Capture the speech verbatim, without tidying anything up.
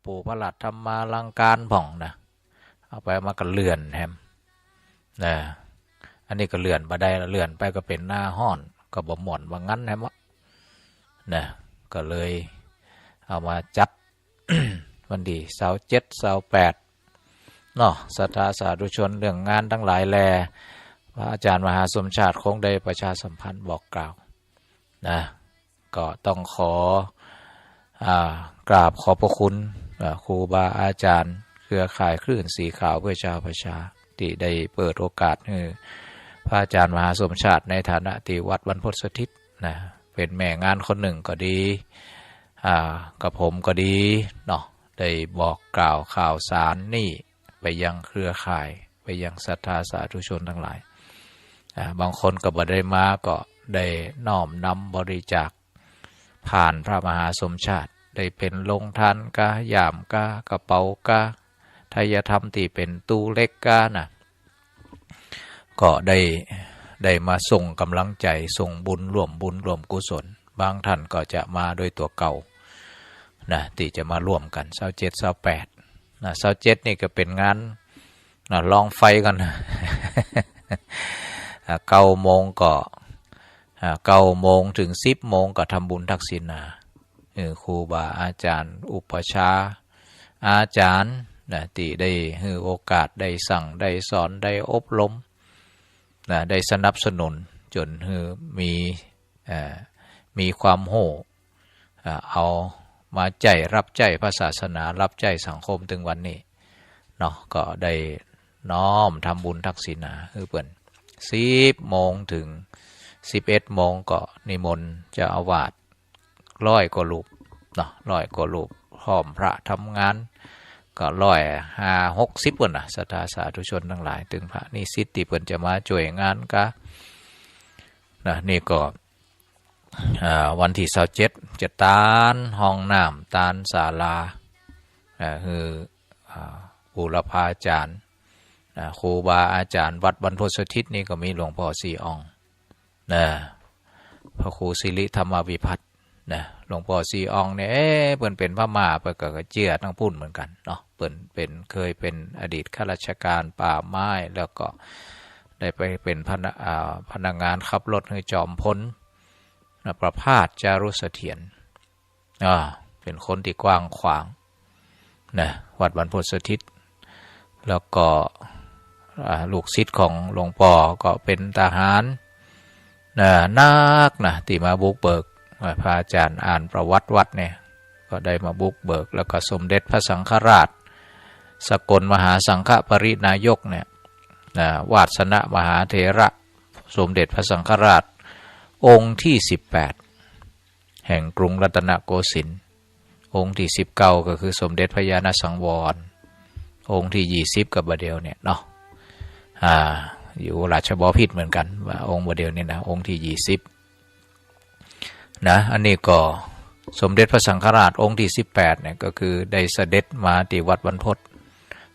ปู่พระราชธรรมาลังการพ่องนะ เอาไปเอามาก็เลื่อนแหมนะ อันนี้ก็เลื่อนบ่ได้ละ เลื่อนไปก็เป๋นหน้าฮ้อน ก็บ่ม่วนว่างั้นแหมวะนะ ก็เลยเอามาจัด วันตี้ซาวเจ็ด ซาวแปด เนาะ ศรัทธาสาธุชน เรื่องงานตังหลายแล พระอาจารย์มหาสมชาติคงได้ประชาสัมพันธ์บอกกล่าวนะ ก็ต้องขอ อ่า กราบขอบพระคุณ อ่า ครูบาอาจารย์เครือข่ายคลื่นสีขาวเพื่อชาวประชา ตี้ได้เปิดโอกาสหื้อพระอาจารย์มหาสมชาติในฐานะตี้วัดบรรพตสถิตนะ เป๋นแม่งานคนนึ่งก็ดี อ่า กับผมก็ดีเนาะ ได้บอกกล่าวข่าวสารนี่ไปยังเครือข่าย ไปยังศรัทธาสาธุชนตังหลาย อ่า บางคนก็บ่ได้มาก็ได้น้อมนำบริจาคผ่านพระมหาสมชาติ ได้เป๋นโฮงตานกา ย่ามกา กระเป๋ากา ไทยธรรมตี้เป๋นตู้เหล็กกานะ ก็ได้ ได้มาส่งก๋ำลังใจ๋ ส่งบุญ ร่วมบุญร่วมกุศล บางต้านก็จะมาโดยตั๋วเก่านะ ตี้จะมาร่วมกั๋น ซาวเจ็ด ซาวแปด นะ ซาวเจ็ดนี่ก็เป๋นงาน นะ ลองไฟก่อนนะ อ่า เก้าโมงก็ อ่า เก้าโมงเถิงสิบโมงก็ทำบุญทักษิณา เออ ครูบาอาจารย์อุปัชฌาย์อาจารย์นะ ตี้ได้หื้อโอกาส ได้สั่ง ได้สอน ได้อบรมนะ ได้สนับสนุนจ๋นหื้อมี เอ่อ มีความฮู้ เอ่อ เอามาใจ๊ ฮับใจ๊พระศาสนา ฮับใจ๊สังคมเถิงวันนี้เนาะ ก็ได้น้อมทำบุญทักษิณาหื้อเปิ้น สิบโมงเถิงสิบเอ็ดโมงก็นิมนต์เจ้าอาวาสร้อยกว่ารูปเนาะ ร้อยกว่ารูป พร้อมพระทำงาน ก็ร้อยห้าหกสิบเปิ้นนะ ศรัทธาสาธุชนตังหลาย ตึงพระนิสิตตี้เปิ้นจะมาจ้วยงานกานะ นี่ก็ อ่า วันตี้ซาวเจ็ด จะตานห้องน้ำ ตานศาลา อ่า หื้อ อ่า บูรพาจารย์ อ่า ครูบาอาจารย์วัดบรรพตสถิตนี่ก็มีหลวงป้อศรีอ่องนะ พระครูสิริธรรมวิพัฒน์นะ หลวงป้อศรีอ่องเนี่ย เอ๊ะ เปิ้นเป๋นพม่า เปิ้นก็เจื้อตางปุ้นเหมือนกั๋นเนาะ เปิ้นเป๋น เคยเป๋นอดีตข้าราชการป่าไม้ แล้วก็ได้ไปเป๋นพนัก อ่า พนักงานขับรถหื้อจอมพล นะ ประภาสจารุเสถียร อ่า เป๋นคนตี้กว้างขวางนะ วัดบรรพตสถิต แล้วก็ อ่า ลูกศิษย์ของหลวงป้อก็เป๋นทหารนะ นักนะ ตี้มาบุกเบิก อ่า พระอาจารย์อ่านประวัติวัดเนี่ย ก็ได้มาบุกเบิก แล้วก็สมเด็จพระสังฆราช สกลมหาสังฆปริณายกเนี่ยนะ วาสนมหาเถระ สมเด็จพระสังฆราชองค์ตี้สิบแปด แห่งกรุงรัตนโกสินทร์ องค์ตี้สิบเก้าก็คือสมเด็จพระญาณสังวร องค์ตี้ยี่สิบก็บ่าเดี่ยวเนี่ยเนาะ อ่า อยู่ราชบพิตรเหมือนกั๋น ว่าองค์บ่าเดี่ยวนี่นะ องค์ตี้ยี่สิบนะ อันนี้ก็สมเด็จพระสังฆราชองค์ตี้สิบแปดเนี่ย ก็คือได้เสด็จมาตี้วัดบรรพต